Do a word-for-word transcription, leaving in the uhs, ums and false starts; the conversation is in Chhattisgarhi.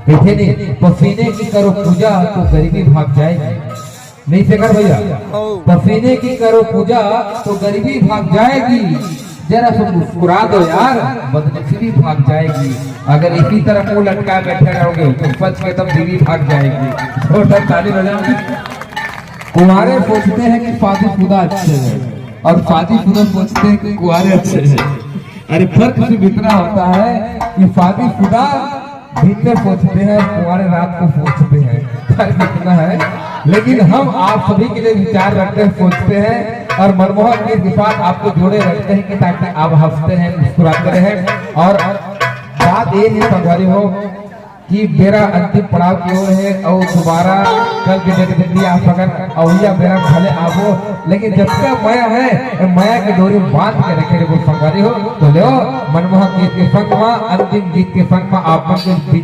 कथे नहीं, पसीने की करो पूजा तो गरीबी भाग जाएगी। नहीं शेखर भैया, पसीने की करो पूजा तो गरीबी भाग जाएगी। जरा सा मुस्कुरा दो यार, बदनसीबी भाग जाएगी। अगर इसी तरह मुंह लटकाए बैठे रहोगे तो सच में तब बीवी भाग जाएगी। जोरदार ताली बजाओ। कुंवारे सोचते हैं कि शादीशुदा अच्छे हैं और शादीशुदा सोचते हैं कि कुंवारे अच्छे हैं। अरे फर्क सिर्फ इतना होता है कि शादीशुदा भीतर सोचते हैं और कुंवारे रात को सोचते हैं। फर्क इतना है। लेकिन हम आप सभी के लिए विचार रखते हैं, सोचते हैं और मनमोहक गीत के साथ आपको जोड़े रखते हैं कि ताकि आप हंसते हैं, मुस्कुराते रहें। और बात ये नहीं संगवारी हो कि बेरा अंतिम पड़ाव की ओर है और दोबारा कल के डेट में भी आप अगर अवैया बेरा भले आबो, लेकिन जतका मया है, मया के डोरी बांध के रखे रहे संगवारी हो। तो लो, मनमोहक गीत के संग मा, अंतिम गीत के संग मा आप मन के बीच